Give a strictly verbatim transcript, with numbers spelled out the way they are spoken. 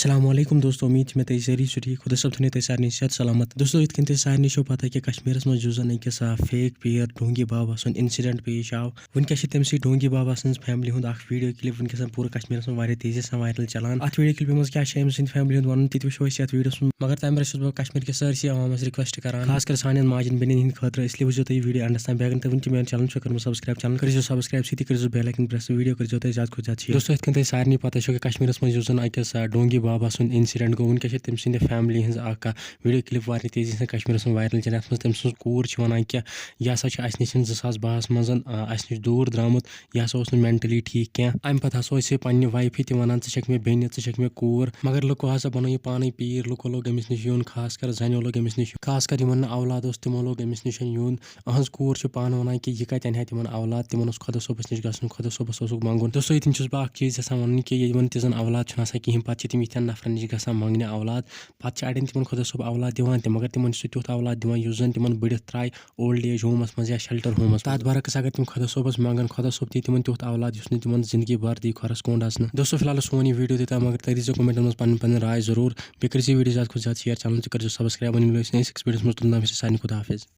السلام علیکم دوستو، امید چھِ مےٚ تُہۍ سٲری چھِو ٹھیٖک۔ خۄدا صٲب تھٲینو تۄہہِ سارنٕے صحت سلامت۔ دوستو، یِتھ کٔنۍ تۄہہِ سارنٕے چھو پتہ کہِ کشمیٖرس منٛز یُس زن أکِس، آ، fake پیٖر ڈونگی بابا سُنٛد incident پیش آو، وٕنکیٚس چھِ تٔمۍ سٕے ڈونگی بابا سٕنٛز family ہُنٛد اکھ video clip وٕنکیٚس پوٗرٕ کشمیٖرس منٛز واریاہ تیزی سان viral چلان۔ اتھ video clip منٛز کیٛاہ چھِ أمۍ سٕنٛدِ family ہُنٛد ونُن، تہِ تہِ وٕچھو أسۍ یتھ videoس منٛز۔ مگر تمہِ برٛونٛہہ چھُس بہٕ کشمیٖر کِس سٲرسٕے عوامس request کران، خاص کر سانٮ۪ن ماجن بیٚنٮ۪ن ہٕنٛدِ خٲطرٕ، اس لیے وٕچھزیو تُہۍ یہِ video endس تام۔ بیٚیہِ اگر نہٕ تُہۍ وٕنہِ تہِ میون channel چھُو کٔرمٕژ subscribe، channel کٔرزیو subscribe سۭتی، کٔرزیو bell icon press، video کٔرزیو تُہۍ زیادٕ کھۄتہٕ زیادٕ share۔ دوستو، یِتھ کٔنۍ تۄہہِ سارنٕے پتہ چھو کہِ کشمیٖرس منٛز یُس زن أکِس، آ، ڈونگی بابا سُنٛد incident گوٚو، وٕنکیٚس چھِ تٔمۍ سٕنٛدِ family ہٕنٛز اکھ، آ، video clip واریاہ تیزی سان کشمیٖرس منٛز viral چلان، یتھ منٛز تٔمۍ سٕنٛز کوٗر چھِ ونان کہِ یہِ ہسا چھُ اسہِ نِش زٕ ساس باہس منٛز، آ، اسہِ نِش دوٗر درٛامُت، یہِ ہسا اوس نہٕ mentally ٹھیٖک کینٛہہ۔ امہِ پتہٕ ہسا اوس یہِ پننہِ wife تہِ ونان، "ژٕ چھکھ مےٚ بیٚنہِ، ژٕ چھکھ مےٚ کوٗر"، مگر لُکو ہسا بنوو یہِ پانے پیٖر، لُکو لوگ أمِس نِش یُن، خاص کر زنیو لوگ أمِس نِش یُن، خاص کر یِمن نہٕ اولاد اوس تِمو لوگ أمِس نِش یُن۔ أہنٛز کوٗر چھِ پانہٕ ونان کہِ یہِ کتہِ انہِ ہا تِمن اولاد، تِمن اوس خۄدا صٲبس نِش گژھُن، خۄدا صٲبس اوسُکھ منٛگُن۔ دوستو، ییٚتٮ۪ن چھُس بہٕ اکھ چیٖز یژھان ونُن کہِ ییٚلہِ وۄنۍ تِژن اولاد چھُنہٕ آسان کِہینۍ، پتہٕ چھِ تِم یِتھٮ۪ن نفرن نِش گژھان منٛگنہِ اولاد۔ پتہٕ چھِ اڑٮ۪ن تِمن خۄدا صٲب اولاد دِوان تہِ، مگر تِمن چھُ سُہ تیُتھ اولاد دِوان یُس زن تِمن بٔڑِتھ ترٛایہِ old age homeس منٛز یا shelter homeس منٛز۔ تتھ برعکس اگر تِم خۄدا صٲبس منٛگن، خۄدا صٲب دی تِمن تیُتھ اولاد یُس نہٕ تِمن زندگی بھر دی کھۄرس کوٚنٛڈ اژنہٕ۔ دوستو، فی الحال اوس سون یہِ video تیوٗتاہ، مگر تُہۍ دیٖزیو commentن منٛز پنٕنۍ پنٕنۍ راے ضروٗر۔ بیٚیہِ کٔرزیو video زیادٕ کھۄتہٕ زیادٕ share، channel تہِ کٔرزیو subscribe۔ وۄنۍ مِلو أسۍ نٔیِس أکِس videoس منٛز، توٚتام ٲسِو سارنٕے خۄدا حافظ۔